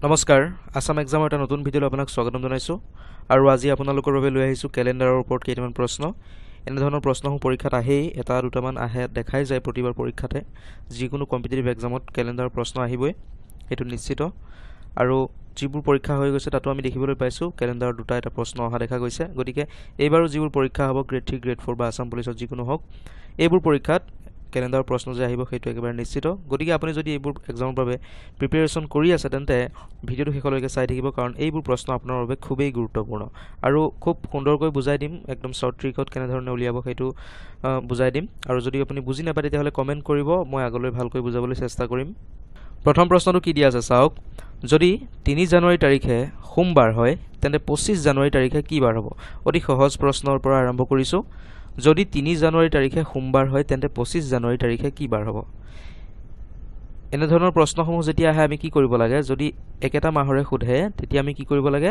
নমস্কাৰ, আছাম এক্সামৰ এটা নতুন ভিডিঅ'লৈ আপোনাক স্বাগতম জনাইছোঁ। আৰু আজি আপোনালোকৰ বাবে লৈ আহিছোঁ কেলেণ্ডাৰৰ ওপৰত কেইটামান প্ৰশ্ন। এনেধৰণৰ প্ৰশ্নসমূহ পৰীক্ষাত আহেই, এটা দুটামান আহে দেখাই যায় প্ৰতিবাৰ পৰীক্ষাতে। যিকোনো কম্পিটিটিভ এক্সামত কেলেণ্ডাৰৰ প্ৰশ্ন আহিবই, সেইটো নিশ্চিত। আৰু যিবোৰ পৰীক্ষা হৈ গৈছে তাতো আমি দেখিবলৈ পাইছোঁ কেলেণ্ডাৰৰ দুটা এটা প্ৰশ্ন অহা দেখা গৈছে। গতিকে এইবাৰো যিবোৰ পৰীক্ষা হ'ব গ্ৰেড 3, গ্ৰেড 4 বা আছাম পুলিচত যিকোনো হওক, এইবোৰ পৰীক্ষাত কেলেণ্ডাৰৰ প্ৰশ্ন যে আহিব সেইটো একেবাৰে নিশ্চিত। গতিকে আপুনি যদি এইবোৰ এক্সামৰ বাবে প্ৰিপেৰেশ্যন কৰি আছে তেন্তে ভিডিঅ'টো শেষলৈকে চাই থাকিব, কাৰণ এইবোৰ প্ৰশ্ন আপোনাৰ বাবে খুবেই গুৰুত্বপূৰ্ণ। আৰু খুব সুন্দৰকৈ বুজাই দিম, একদম শ্বৰ্ট ট্ৰিকত কেনেধৰণে উলিয়াব সেইটো বুজাই দিম। আৰু যদি আপুনি বুজি নাপায় তেতিয়াহ'লে কমেণ্ট কৰিব, মই আগলৈ ভালকৈ বুজাবলৈ চেষ্টা কৰিম। প্ৰথম প্ৰশ্নটো কি দিয়া আছে চাওক। যদি 3 জানুৱাৰী তাৰিখে সোমবাৰ হয় তেন্তে 25 জানুৱাৰী তাৰিখে কি বাৰ হ'ব? অতি সহজ প্ৰশ্নৰ পৰা আৰম্ভ কৰিছোঁ। যদি 3 জানুৱাৰী তাৰিখে সোমবাৰ হয় তেন্তে 25 জানুৱাৰী তাৰিখে কি বাৰ হ'ব? এনেধৰণৰ প্ৰশ্নসমূহ যেতিয়া আহে আমি কি কৰিব লাগে, যদি একেটা মাহৰে সোধে তেতিয়া আমি কি কৰিব লাগে,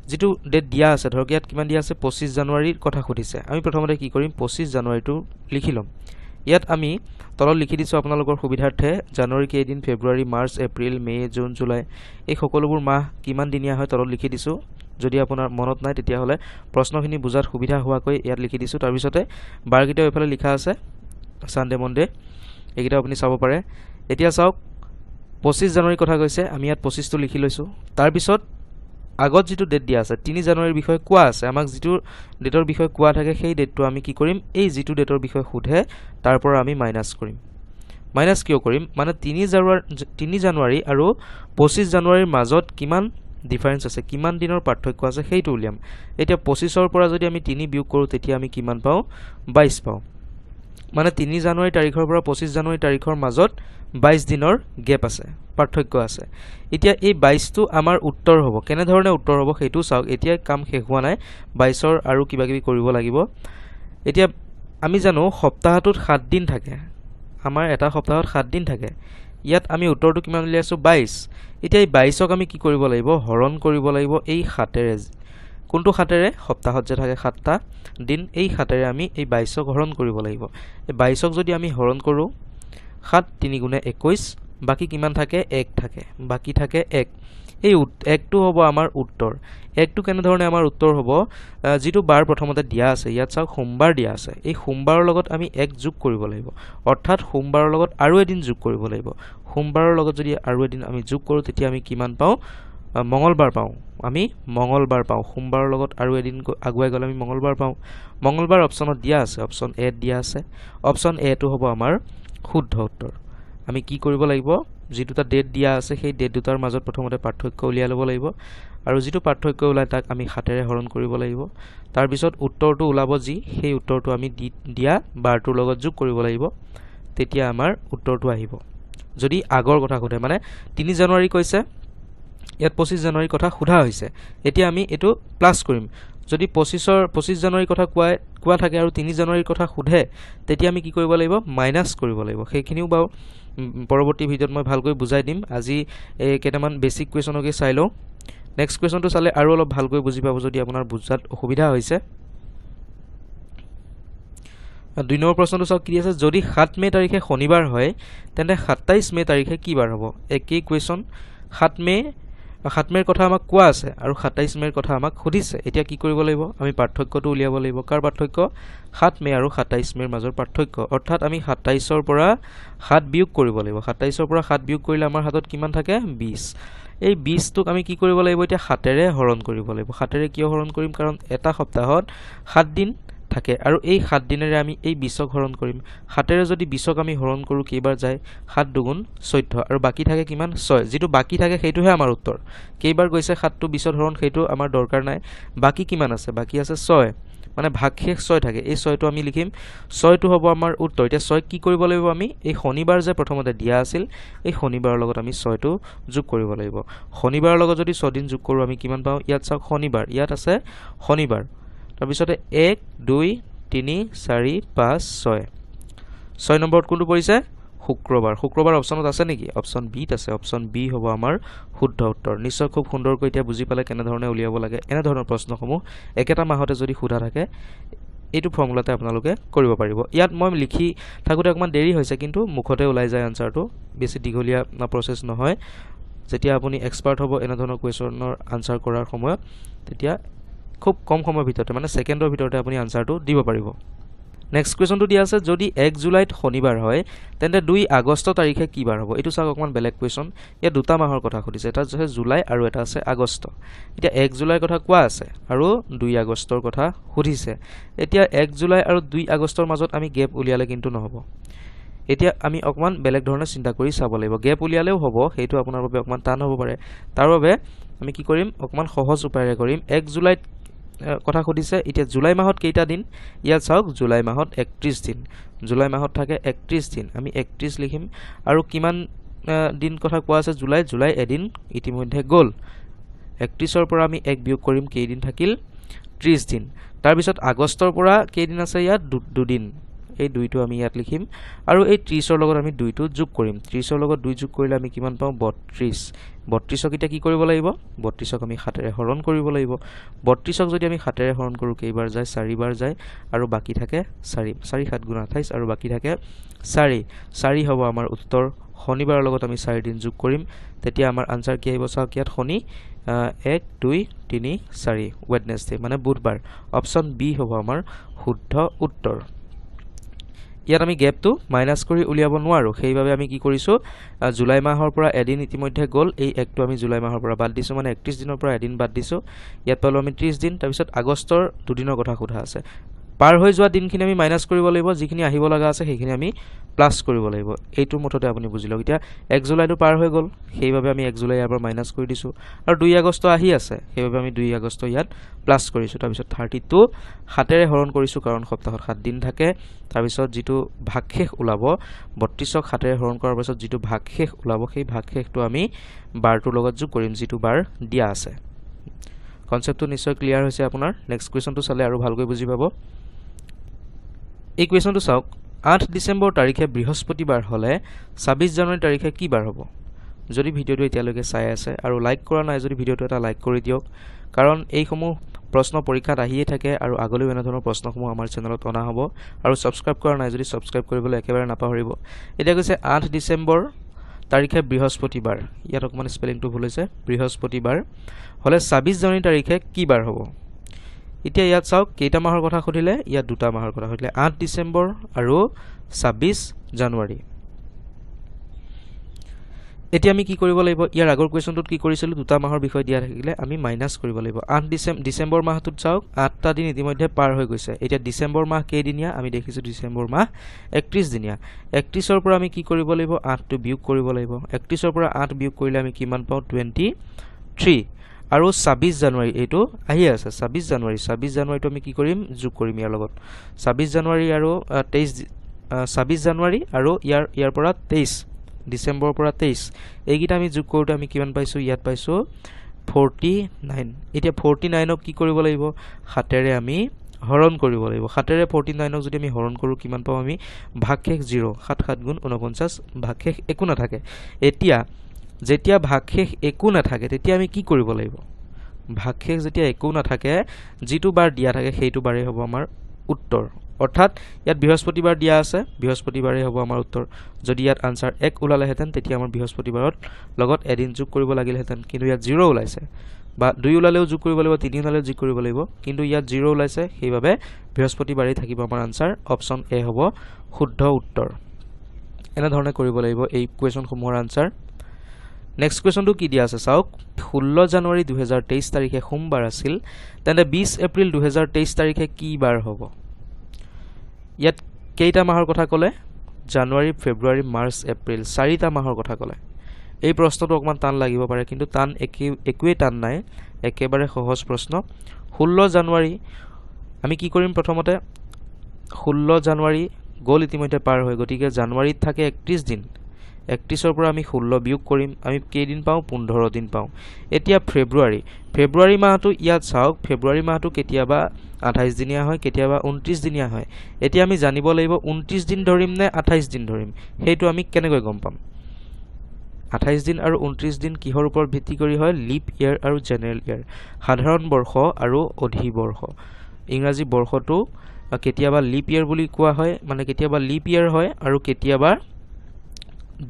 যিটো ডেট দিয়া আছে, ধৰক ইয়াত কিমান দিয়া আছে, 25 জানুৱাৰীৰ কথা সুধিছে। আমি প্ৰথমতে কি কৰিম, 25 জানুৱাৰীটো লিখি ল'ম। ইয়াত আমি তলত লিখি দিছোঁ আপোনালোকৰ সুবিধাৰ্থে, জানুৱাৰী কেইদিন, ফেব্ৰুৱাৰী, মাৰ্চ, এপ্ৰিল, মে', জুন, জুলাই, এই সকলোবোৰ মাহ কিমান দিনীয়া হয় তলত লিখি দিছোঁ। যদি আপোনাৰ মনত নাই তেতিয়াহ'লে প্ৰশ্নখিনি বুজাত সুবিধা হোৱাকৈ ইয়াত লিখি দিছোঁ। তাৰপিছতে বাৰকেইটাও এইফালে লিখা আছে, ছানডে, মনডে, এইকেইটাও আপুনি চাব পাৰে। এতিয়া চাওক 25 জানুৱাৰীৰ কথা কৈছে, আমি ইয়াত 25টো লিখি লৈছোঁ। তাৰপিছত আগত যিটো ডেট দিয়া আছে 3 জানুৱাৰীৰ বিষয়ে কোৱা আছে, আমাক যিটো ডেটৰ বিষয়ে কোৱা থাকে সেই ডেটটো আমি কি কৰিম, এই যিটো ডেটৰ বিষয়ে সোধে তাৰ পৰা আমি মাইনাছ কৰিম। মাইনাছ কিয় কৰিম, মানে 3 জানুৱাৰী আৰু 25 জানুৱাৰীৰ মাজত কিমান ডিফাৰেঞ্চ আছে, কিমান দিনৰ পাৰ্থক্য আছে সেইটো উলিয়াম। এতিয়া 25ৰ পৰা যদি আমি 3 বিয়োগ কৰোঁ তেতিয়া আমি কিমান পাওঁ, 22 পাওঁ। মানে 3 জানুৱাৰী তাৰিখৰ পৰা 25 জানুৱাৰী তাৰিখৰ মাজত 22 দিনৰ গেপ আছে, পাৰ্থক্য আছে। এতিয়া এই 22টো আমাৰ উত্তৰ হ'ব। কেনেধৰণে উত্তৰ হ'ব সেইটো চাওক। এতিয়া কাম শেষ হোৱা নাই, 22ৰ আৰু কিবা কিবি কৰিব লাগিব। এতিয়া আমি জানো সপ্তাহটোত 7 দিন থাকে, আমাৰ এটা সপ্তাহত 7 দিন থাকে। ইয়াত আমি উত্তৰটো কিমান উলিয়াইছোঁ, 22। এতিয়া এই 22ক আমি কি কৰিব লাগিব, হৰণ কৰিব লাগিব এই 7-ৰে। কোনটো 7-ৰে, সপ্তাহত যে থাকে 7টা দিন, এই 7-ৰে আমি এই 22ক হৰণ কৰিব লাগিব। এই 22ক যদি আমি হৰণ কৰোঁ, 7 3 গুণে 21, বাকী কিমান থাকে, 1 থাকে, বাকী থাকে 1। এই 1টো হ'ব আমাৰ উত্তৰ। 1টো কেনেধৰণে আমাৰ উত্তৰ হ'ব, যিটো বাৰ প্ৰথমতে দিয়া আছে, ইয়াত চাওক সোমবাৰ দিয়া আছে, এই সোমবাৰৰ লগত আমি 1 যোগ কৰিব লাগিব, অৰ্থাৎ সোমবাৰৰ লগত আৰু এদিন যোগ কৰিব লাগিব। সোমবাৰৰ লগত যদি আৰু এদিন আমি যোগ কৰোঁ তেতিয়া আমি কিমান পাওঁ, মঙলবাৰ পাওঁ। আমি মঙলবাৰ পাওঁ। সোমবাৰৰ লগত আৰু এদিন আগুৱাই গ'লে আমি মঙলবাৰ পাওঁ। মঙলবাৰ অপশ্যনত দিয়া আছে, অপশ্যন এত দিয়া আছে। অপশ্যন এটো হ'ব আমাৰ শুদ্ধ উত্তৰ। আমি কি কৰিব লাগিব, যি দুটা ডেট দিয়া আছে সেই ডেট দুটাৰ মাজত প্ৰথমতে পাৰ্থক্য উলিয়াই ল'ব লাগিব, আৰু যিটো পাৰ্থক্য ওলায় তাক আমি 7-ৰে হৰণ কৰিব লাগিব। তাৰপিছত উত্তৰটো ওলাব যি, সেই উত্তৰটো আমি দিয়া বাৰটোৰ লগত যোগ কৰিব লাগিব, তেতিয়া আমাৰ উত্তৰটো আহিব। যদি আগৰ কথা সোধে, মানে 3 জানুৱাৰী কৈছে, ইয়াত 25 জানুৱাৰীৰ কথা সোধা হৈছে, এতিয়া আমি এইটো প্লাছ কৰিম। যদি 25 জানুৱাৰীৰ কথা কোৱা থাকে আৰু 3 জানুৱাৰীৰ কথা সোধে তেতিয়া আমি কি কৰিব লাগিব, মাইনাছ কৰিব লাগিব। সেইখিনিও বাৰু পৰৱৰ্তী ভিডিঅ'ত মই ভালকৈ বুজাই দিম। আজি এই কেইটামান বেছিক কুৱেশ্যনকে চাই লওঁ। নেক্সট কুৱেশ্যনটো চালে আৰু অলপ ভালকৈ বুজি পাব যদি আপোনাৰ বুজাত অসুবিধা হৈছে। 2 নম্বৰ প্ৰশ্নটো চাওক কি আছে, যদি 7 মে' তাৰিখে শনিবাৰ হয় তেন্তে 27 মে' তাৰিখে কি বাৰ হ'ব? একেই কুৱেশ্যন, 7 মে'ৰ কথা আমাক কোৱা আছে আৰু 27 মে'ৰ কথা আমাক সুধিছে। এতিয়া কি কৰিব লাগিব, আমি পাৰ্থক্যটো উলিয়াব লাগিব। কাৰ পাৰ্থক্য, 7 মে' আৰু 27 মে'ৰ মাজৰ পাৰ্থক্য। অৰ্থাৎ আমি 27ৰ পৰা 7 বিয়োগ কৰিব লাগিব। 27ৰ পৰা 7 বিয়োগ কৰিলে আমাৰ হাতত কিমান থাকে, 20। এই 20টোক আমি কি কৰিব লাগিব, এতিয়া 7-ৰে হৰণ কৰিব লাগিব। 7-ৰে কিয় হৰণ কৰিম, কাৰণ এটা সপ্তাহত 7 দিন থাকে আৰু এই 7 দিনেৰে আমি এই 20ক হৰণ কৰিম। 7-ৰে যদি 20ক আমি হৰণ কৰোঁ কেইবাৰ যায়, 7 দুগুণ 14, আৰু বাকী থাকে কিমান, 6। যিটো বাকী থাকে সেইটোহে আমাৰ উত্তৰ। কেইবাৰ গৈছে 7টো 20ত হৰণ, সেইটো আমাৰ দৰকাৰ নাই। বাকী কিমান আছে, বাকী আছে 6, মানে ভাগশেষ 6 থাকে। এই 6টো আমি লিখিম, 6টো হ'ব আমাৰ উত্তৰ। এতিয়া 6 কি কৰিব লাগিব, আমি এই শনিবাৰ যে প্ৰথমতে দিয়া আছিল এই শনিবাৰৰ লগত আমি 6টো যোগ কৰিব লাগিব। শনিবাৰৰ লগত যদি 6 দিন যোগ কৰোঁ আমি কিমান পাওঁ, ইয়াত চাওক শনিবাৰ, ইয়াত আছে শনিবাৰ, তাৰপিছতে 1 2 3 4 5 6। 6 নম্বৰত কোনটো পৰিছে, শুক্ৰবাৰ। শুক্ৰবাৰ অপশ্যনত আছে নেকি, অপশ্যন বিত আছে। অপশ্যন বি হ'ব আমাৰ শুদ্ধ উত্তৰ। নিশ্চয় খুব সুন্দৰকৈ এতিয়া বুজি পালে কেনেধৰণে উলিয়াব লাগে। এনেধৰণৰ প্ৰশ্নসমূহ একেটা মাহতে যদি সোধা থাকে এইটো ফৰ্মুলাতে আপোনালোকে কৰিব পাৰিব। ইয়াত মই লিখি থাকোঁতে অকণমান দেৰি হৈছে, কিন্তু মুখতে ওলাই যায় আনচাৰটো, বেছি দীঘলীয়া প্ৰচেছ নহয়। যেতিয়া আপুনি এক্সপাৰ্ট হ'ব এনেধৰণৰ কুৱেশ্যনৰ আনচাৰ কৰাৰ সময়ত, তেতিয়া খুব কম সময়ৰ ভিতৰতে, মানে ছেকেণ্ডৰ ভিতৰতে আপুনি আনচাৰটো দিব পাৰিব। নেক্সট কুৱেশ্যনটো দিয়া আছে, যদি 1 জুলাইত শনিবাৰ হয় তেন্তে 2 আগষ্ট তাৰিখে কি বাৰ হ'ব? এইটো চাওক অকণমান বেলেগ কুৱেশ্যন। ইয়াত দুটা মাহৰ কথা সুধিছে, এটা আছে জুলাই আৰু এটা আছে আগষ্ট। এতিয়া 1 জুলাইৰ কথা কোৱা আছে আৰু 2 আগষ্টৰ কথা সুধিছে। এতিয়া 1 জুলাই আৰু 2 আগষ্টৰ মাজত আমি গেপ উলিয়ালে কিন্তু নহ'ব। এতিয়া আমি অকণমান বেলেগ ধৰণে চিন্তা কৰি চাব লাগিব। গেপ উলিয়ালেও হ'ব, সেইটো আপোনাৰ বাবে অকণমান টান হ'ব পাৰে। তাৰ বাবে আমি কি কৰিম, অকণমান সহজ উপায়েৰে কৰিম। 1 জুলাইত কথা সুধিছে, এতিয়া জুলাই মাহত কেইটা দিন? ইয়াত চাওক জুলাই মাহত 31 দিন, জুলাই মাহত থাকে 31 দিন, আমি 31 লিখিম। আৰু কিমান দিন কথা কোৱা আছে জুলাই? জুলাই এদিন ইতিমধ্যে গ'ল। 31ৰ পৰা আমি 1 বিয়োগ কৰিম, কেইদিন থাকিল? 30 দিন। তাৰপিছত আগষ্টৰ পৰা কেইদিন আছে ইয়াত? দুদিন, এই 2টো আমি ইয়াত লিখিম। আৰু এই 30ৰ লগত আমি 2টো যোগ কৰিম। 30ৰ লগত 2 যোগ কৰিলে আমি কিমান পাওঁ? 32। 32ক এতিয়া কি কৰিব লাগিব? 32ক আমি 7-ৰে হৰণ কৰিব লাগিব। 32ক যদি আমি 7-ৰে হৰণ কৰোঁ কেইবাৰ যায়? 4বাৰ যায়, আৰু বাকী থাকে 4। 4 7 গুণ 28, আৰু বাকী থাকে 4। 4 হ'ব আমাৰ উত্তৰ। শনিবাৰৰ লগত আমি 4 দিন যোগ কৰিম, তেতিয়া আমাৰ আনচাৰ কি আহিব চাওক। ইয়াত শনি 1 2 3 4, ৱেডনেছডে মানে বুধবাৰ। অপশ্যন বি হ'ব আমাৰ শুদ্ধ উত্তৰ। ইয়াত আমি গেপটো মাইনাছ কৰি উলিয়াব নোৱাৰোঁ, সেইবাবে আমি কি কৰিছোঁ, জুলাই মাহৰ পৰা এদিন ইতিমধ্যে গ'ল, এই 1টো আমি জুলাই মাহৰ পৰা বাদ দিছোঁ, মানে 31 দিনৰ পৰা এদিন বাদ দিছোঁ। ইয়াত পালোঁ আমি 30 দিন। তাৰপিছত আগষ্টৰ দুদিনৰ কথা সোধা আছে। পাৰ হৈ যোৱা দিনখিনি আমি মাইনাছ কৰিব লাগিব, যিখিনি আহিব লগা আছে সেইখিনি আমি প্লাছ কৰিব লাগিব। এইটো মুঠতে আপুনি বুজি লওক। এতিয়া 1 জুলাইটো পাৰ হৈ গ'ল, সেইবাবে আমি 1 জুলাই ইয়াৰ পৰা মাইনাছ কৰি দিছোঁ, আৰু 2 আগষ্ট আহি আছে, সেইবাবে আমি 2 আগষ্ট ইয়াত প্লাছ কৰিছোঁ। তাৰপিছত 32 7-ৰে হৰণ কৰিছোঁ, কাৰণ সপ্তাহত 7 দিন থাকে। তাৰপিছত যিটো ভাগশেষ ওলাব, 32ক 7-ৰে হৰণ কৰাৰ পাছত যিটো ভাগশেষ ওলাব, সেই ভাগশেষটো আমি বাৰটোৰ লগত যোগ কৰিম, যিটো বাৰ দিয়া আছে। কনচেপ্টটো নিশ্চয় ক্লিয়াৰ হৈছে আপোনাৰ। নেক্সট কুৱেশ্যনটো চালে আৰু ভালকৈ বুজি পাব। এই কুৱেশ্যনটো চাওক, 8 ডিচেম্বৰ তাৰিখে বৃহস্পতিবাৰ হ'লে 26 জানুৱাৰী তাৰিখে কি বাৰ হ'ব? যদি ভিডিঅ'টো এতিয়ালৈকে চাই আছে আৰু লাইক কৰা নাই যদি ভিডিঅ'টো এটা লাইক কৰি দিয়ক, কাৰণ এইসমূহ প্ৰশ্ন পৰীক্ষাত আহিয়ে থাকে আৰু আগলৈও এনেধৰণৰ প্ৰশ্নসমূহ আমাৰ চেনেলত অনা হ'ব। আৰু ছাবস্ক্ৰাইব কৰা নাই যদি ছাবস্ক্ৰাইব কৰিবলৈ একেবাৰে নাপাহৰিব। এতিয়া কৈছে 8 ডিচেম্বৰ তাৰিখে বৃহস্পতিবাৰ, ইয়াত অকণমান স্পেলিংটো ভুল হৈছে, বৃহস্পতিবাৰ হ'লে 26 জানুৱাৰী তাৰিখে কি বাৰ হ'ব? এতিয়া ইয়াত চাওক কেইটা মাহৰ কথা সুধিলে, ইয়াত দুটা মাহৰ কথা সুধিলে, 8 ডিচেম্বৰ আৰু 26 জানুৱাৰী। এতিয়া আমি কি কৰিব লাগিব, ইয়াৰ আগৰ কুৱেশ্যনটোত কি কৰিছিলোঁ, দুটা মাহৰ বিষয় দিয়া থাকিলে আমি মাইনাছ কৰিব লাগিব। 8 ডিচেম্বৰ মাহটোত চাওক 8টা দিন ইতিমধ্যে পাৰ হৈ গৈছে। এতিয়া ডিচেম্বৰ মাহ কেইদিনীয়া? আমি দেখিছোঁ ডিচেম্বৰ মাহ 31 দিনীয়া। 31ৰ পৰা আমি কি কৰিব লাগিব, 8টো বিয়োগ কৰিব লাগিব। 31ৰ পৰা 8 বিয়োগ কৰিলে আমি কিমান পাওঁ? 23। আৰু 26 জানুৱাৰী এইটো আহি আছে, 26 জানুৱাৰী, 26 জানুৱাৰীটো আমি কি কৰিম, যোগ কৰিম ইয়াৰ লগত। 26 জানুৱাৰী আৰু 26 জানুৱাৰী আৰু ইয়াৰ পৰা 23, ডিচেম্বৰৰ পৰা 23, এইকেইটা আমি যোগ কৰোঁতে আমি কিমান পাইছোঁ? ইয়াত পাইছোঁ 49। এতিয়া 49ক কি কৰিব লাগিব? 7-ৰে আমি হৰণ কৰিব লাগিব। 7-ৰে 49ক যদি আমি হৰণ কৰোঁ কিমান পাওঁ আমি? ভাগশেষ 0, 7 7 গুণ 49, ভাগশেষ একো নাথাকে। এতিয়া যেতিয়া ভাগশেষ একো নাথাকে তেতিয়া আমি কি কৰিব লাগিব? ভাগশেষ যেতিয়া একো নাথাকে, যিটো বাৰ দিয়া থাকে সেইটো বাৰেই হ'ব আমাৰ উত্তৰ। অৰ্থাৎ ইয়াত বৃহস্পতিবাৰ দিয়া আছে, বৃহস্পতিবাৰেই হ'ব আমাৰ উত্তৰ। যদি ইয়াত আনচাৰ 1 ওলালেহেঁতেন তেতিয়া আমাৰ বৃহস্পতিবাৰত লগত এদিন যোগ কৰিব লাগিলহেঁতেন, কিন্তু ইয়াত 0 ওলাইছে। বা 2 ওলালেও যোগ কৰিব লাগিব, 3 ওলালেও যোগ কৰিব লাগিব, কিন্তু ইয়াত 0 ওলাইছে, সেইবাবে বৃহস্পতিবাৰেই থাকিব আমাৰ আনচাৰ। অপশ্যন এ হ'ব শুদ্ধ উত্তৰ। এনেধৰণে কৰিব লাগিব এই কুৱেশ্যনসমূহৰ আনচাৰ। নেক্সট কুৱেশ্যনটো কি দিয়া আছে চাওক, 16 জানুৱাৰী 2023 তাৰিখে সোমবাৰ আছিল, তেন্তে 20 এপ্ৰিল 2023 তাৰিখে কি বাৰ হ'ব? ইয়াত কেইটা মাহৰ কথা ক'লে? জানুৱাৰী, ফেব্ৰুৱাৰী, মাৰ্চ, এপ্ৰিল, 4টা মাহৰ কথা ক'লে। এই প্ৰশ্নটো অকণমান টান লাগিব পাৰে, কিন্তু টান একোৱেই টান নাই, একেবাৰে সহজ প্ৰশ্ন। 16 জানুৱাৰী আমি কি কৰিম? প্ৰথমতে 16 জানুৱাৰী গ'ল ইতিমধ্যে পাৰ হৈ, গতিকে জানুৱাৰীত থাকে 31 দিন। 31ৰ পৰা আমি 16 বিয়োগ কৰিম, আমি কেইদিন পাওঁ? 15 দিন পাওঁ। এতিয়া ফেব্ৰুৱাৰী, ফেব্ৰুৱাৰী মাহটো ইয়াত চাওক, ফেব্ৰুৱাৰী মাহটো কেতিয়াবা 28 দিনীয়া হয়, কেতিয়াবা 29 দিনীয়া হয়। এতিয়া আমি জানিব লাগিব 29 দিন ধৰিম নে 28 দিন ধৰিম, সেইটো আমি কেনেকৈ গম পাম? 28 দিন আৰু 29 দিন কিহৰ ওপৰত ভিত্তি কৰি হয়? লিপ ইয়াৰ আৰু জেনেৰেল ইয়াৰ, সাধাৰণ বৰ্ষ আৰু অধিবৰ্ষ। ইংৰাজী বৰ্ষটো কেতিয়াবা লিপ ইয়াৰ বুলি কোৱা হয়, মানে কেতিয়াবা লিপ ইয়াৰ হয় আৰু কেতিয়াবা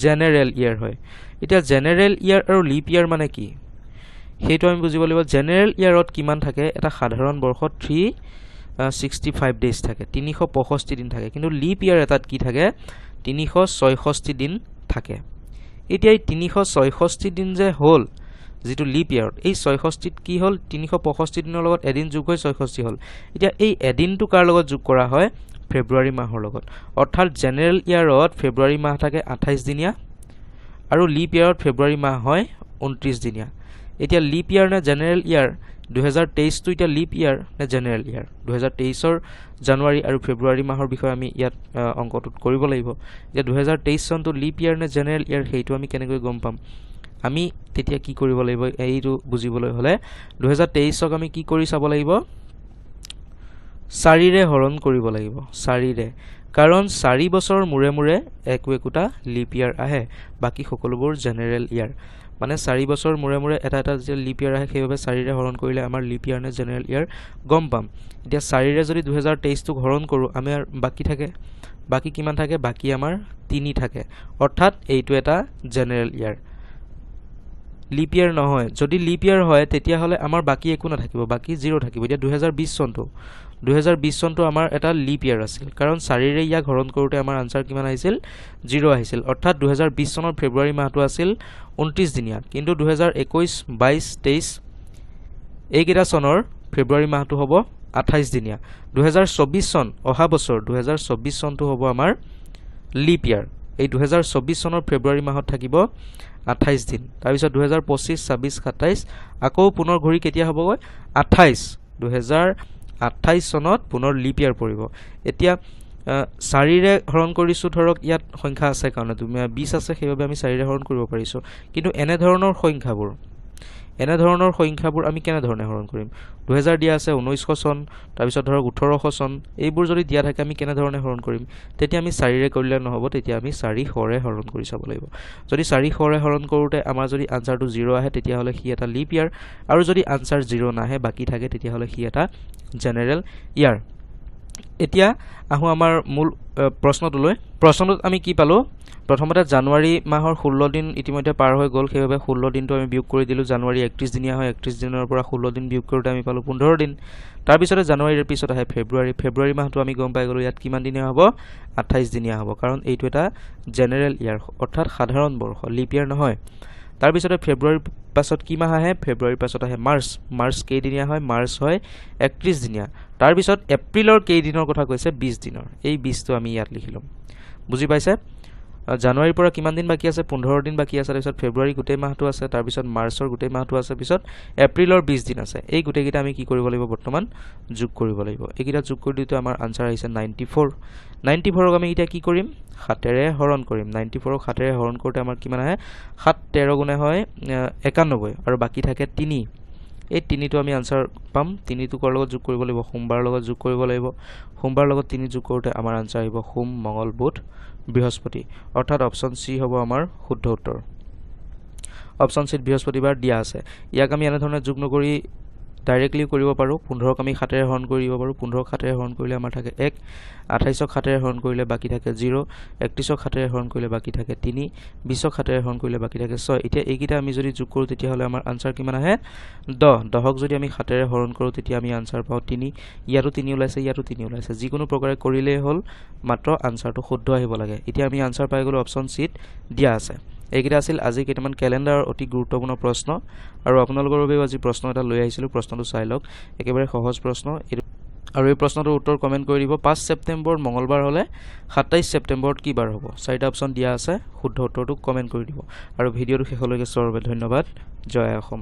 জেনেৰেল ইয়াৰ হয়। এতিয়া জেনেৰেল ইয়াৰ আৰু লিপ ইয়াৰ মানে কি সেইটো আমি বুজিব লাগিব। জেনেৰেল ইয়াৰত কিমান থাকে? এটা সাধাৰণ বৰ্ষত 365 ডেইজ থাকে, 365 দিন থাকে। কিন্তু লিপ ইয়াৰ এটাত কি থাকে? 366 দিন থাকে। এতিয়া এই 366 দিন যে হ'ল যিটো লিপ ইয়াৰত, এই 66ত কি হ'ল? 365 দিনৰ লগত এদিন যোগ হৈ 66 হ'ল। এতিয়া এই এদিনটো কাৰ লগত যোগ কৰা হয়? ফেব্ৰুৱাৰী মাহৰ লগত। অৰ্থাৎ জেনেৰেল ইয়াৰত ফেব্ৰুৱাৰী মাহ থাকে 28 দিনীয়া আৰু লিপ ইয়াৰত ফেব্ৰুৱাৰী মাহ হয় 29 দিনীয়া। এতিয়া লিপ ইয়াৰ নে জেনেৰেল ইয়াৰ? 2023টো এতিয়া লিপ ইয়াৰ নে জেনেৰেল ইয়াৰ? 2023ৰ জানুৱাৰী আৰু ফেব্ৰুৱাৰী মাহৰ বিষয়ে আমি ইয়াত অংকটোত কৰিব লাগিব। এতিয়া 2023 চনটো লিপ ইয়াৰ নে জেনেৰেল ইয়াৰ সেইটো আমি কেনেকৈ গম পাম? আমি তেতিয়া কি কৰিব লাগিব এইটো বুজিবলৈ হ'লে 2023ক আমি কি কৰি চাব লাগিব? 4ৰে হৰণ কৰিব লাগিব, 4ৰে। কাৰণ 4 বছৰৰ মূৰে মূৰে একো একোটা লিপ ইয়াৰ আহে, বাকী সকলোবোৰ জেনেৰেল ইয়াৰ। মানে 4 বছৰৰ মূৰে মূৰে এটা এটা যেতিয়া লিপ ইয়াৰ আহে, সেইবাবে 4ৰে হৰণ কৰিলে আমাৰ লিপ ইয়াৰ নে জেনেৰেল ইয়াৰ গম পাম। এতিয়া 4ৰে যদি 2023টোক হৰণ কৰোঁ, আমাৰ বাকী থাকে, বাকী কিমান থাকে? বাকী আমাৰ 3 থাকে। অৰ্থাৎ এইটো এটা জেনেৰেল ইয়াৰ, লিপ ইয়াৰ নহয়। যদি লিপ ইয়াৰ হয় তেতিয়াহ'লে আমাৰ বাকী একো নাথাকিব, বাকী 0 থাকিব। এতিয়া 2020 চনটো, 2020 চনটো আমাৰ এটা লিপ ইয়াৰ আছিল, কাৰণ 4ৰে ইয়াক হৰণ কৰোঁতে আমাৰ আনচাৰ কিমান আহিছিল? 0 আহিছিল। অৰ্থাৎ 2020 চনৰ ফেব্ৰুৱাৰী মাহটো আছিল 29 দিনীয়া, কিন্তু 2021, 22, 23 এইকেইটা চনৰ ফেব্ৰুৱাৰী মাহটো হ'ব 28 দিনীয়া। 2024 চন, অহা বছৰ 2024 চনটো হ'ব আমাৰ লিপ ইয়াৰ। এই 2024 চনৰ ফেব্ৰুৱাৰী মাহত থাকিব 28 দিন। তাৰপিছত 2025, 26, 27 আকৌ পুনৰ ঘূৰি কেতিয়া হ'বগৈ? 28, 2028 চনত পুনৰ লিপ ইয়াৰ পৰিব। এতিয়া 4ৰে হৰণ কৰিছোঁ, ধৰক ইয়াত সংখ্যা আছে কাৰণে 20 আছে, সেইবাবে আমি 4ৰে হৰণ কৰিব পাৰিছোঁ। কিন্তু এনেধৰণৰ সংখ্যাবোৰ আমি কেনেধৰণে হৰণ কৰিম? 2000 দিয়া আছে, 1900 চন, তাৰপিছত ধৰক 1800 চন, এইবোৰ যদি দিয়া থাকে আমি কেনেধৰণে হৰণ কৰিম? তেতিয়া আমি 4ৰে কৰিলে নহ'ব, তেতিয়া আমি 400ৰে হৰণ কৰি চাব লাগিব। যদি 400ৰে হৰণ কৰোঁতে আমাৰ যদি আনচাৰটো 0 আহে তেতিয়াহ'লে সি এটা লিপ ইয়াৰ, আৰু যদি আনচাৰ 0 নাহে বাকী থাকে তেতিয়াহ'লে সি এটা জেনেৰেল ইয়াৰ। এতিয়া আহোঁ আমাৰ মূল প্ৰশ্নটোলৈ। প্ৰশ্নটোত আমি কি পালোঁ? প্ৰথমতে জানুৱাৰী মাহৰ 16 দিন ইতিমধ্যে পাৰ হৈ গ'ল, সেইবাবে 16 দিনটো আমি বিয়োগ কৰি দিলোঁ। জানুৱাৰী 31 দিনীয়া হয়, 31 দিনৰ পৰা 16 দিন বিয়োগ কৰোঁতে আমি পালোঁ 15 দিন। তাৰপিছতে জানুৱাৰীৰ পিছত আহে ফেব্ৰুৱাৰী। ফেব্ৰুৱাৰী মাহটো আমি গম পাই গ'লোঁ ইয়াত কিমান দিনীয়া হ'ব? 28 দিনীয়া হ'ব, কাৰণ এইটো এটা জেনেৰেল ইয়াৰ, অৰ্থাৎ সাধাৰণ বৰ্ষ, লিপ ইয়াৰ নহয়। তাৰপিছতে ফেব্ৰুৱাৰীৰ পাছত কি মাহ আহে? ফেব্ৰুৱাৰীৰ পাছত আহে মাৰ্চ। মাৰ্চ কেইদিনীয়া হয়? মাৰ্চ হয় 31 দিনীয়া। তাৰপিছত এপ্ৰিলৰ কেইদিনৰ কথা কৈছে? 20 দিনৰ। এই 20টো আমি ইয়াত লিখি ল'ম। বুজি পাইছে? জানুৱাৰীৰ পৰা কিমান দিন বাকী আছে? 15 দিন বাকী আছে। তাৰপিছত ফেব্ৰুৱাৰী গোটেই মাহটো আছে, তাৰপিছত মাৰ্চৰ গোটেই মাহটো আছে, পিছত এপ্ৰিলৰ 20 দিন আছে। এই গোটেইকেইটা আমি কি কৰিব লাগিব? বৰ্তমান যোগ কৰিব লাগিব। এইকেইটা যোগ কৰি দিওঁতে আমাৰ আনচাৰ আহিছে 94। 94ক আমি এতিয়া কি কৰিম? 7ৰে হৰণ কৰিম। 94ক 7ৰে হৰণ কৰোঁতে আমাৰ কিমান আহে? 7 13 গুণে হয় 91 আৰু বাকী থাকে 3। এই 3টো আমি আনচাৰ পাম। 3টো কাৰ লগত যোগ কৰিব লাগিব? সোমবাৰৰ লগত যোগ কৰিব লাগিব। সোমবাৰৰ লগত 3 যোগ কৰোঁতে আমাৰ আনচাৰ আহিব সোম, মঙল, বুধ, বৃহস্পতি। অৰ্থাৎ অপশ্যন চি হ'ব আমাৰ শুদ্ধ উত্তৰ। অপশ্যন চিত বৃহস্পতিবাৰ দিয়া আছে। ইয়াক আমি এনেধৰণে যোগ নকৰি ডাইৰেক্টলি কৰিব পাৰোঁ। 15ক আমি 7ৰে হৰণ কৰি দিব পাৰোঁ। 15ক 7ৰে হৰণ কৰিলে আমাৰ থাকে 1, 28ক 7ৰে হৰণ কৰিলে বাকী থাকে 0, 31ক 7ৰে হৰণ কৰিলে বাকী থাকে 3, 20ক 7ৰে হৰণ কৰিলে বাকী থাকে 6। এতিয়া এইকেইটা আমি যদি যোগ কৰোঁ তেতিয়াহ'লে আমাৰ আনচাৰ কিমান আহে? 10। 10ক যদি আমি 7ৰে হৰণ কৰোঁ তেতিয়া আমি আনচাৰ পাওঁ 3। ইয়াতো 3 ওলাইছে, ইয়াতো 3 ওলাইছে। যিকোনো প্ৰকাৰে কৰিলেই হ'ল, মাত্ৰ আনচাৰটো শুদ্ধ আহিব লাগে। এতিয়া আমি আনচাৰ পাই গ'লোঁ, অপশ্যন চিত দিয়া আছে। এইকেইটা আছিল আজি কেইটামান কেলেণ্ডাৰৰ অতি গুৰুত্বপূৰ্ণ প্ৰশ্ন, আৰু আপোনালোকৰ বাবেও আজি প্ৰশ্ন এটা লৈ আহিছিলোঁ। প্ৰশ্নটো চাই লওক, একেবাৰে সহজ প্ৰশ্ন। আৰু এই প্ৰশ্নটোৰ উত্তৰ কমেণ্ট কৰি দিব। 5 ছেপ্টেম্বৰ মঙলবাৰ হ'লে 27 ছেপ্টেম্বৰত কি বাৰ হ'ব? 4টা অপশ্যন দিয়া আছে, শুদ্ধ উত্তৰটো কমেণ্ট কৰি দিব। আৰু ভিডিঅ'টো শেষলৈকে চোৱাৰ বাবে ধন্যবাদ। জয় অসম।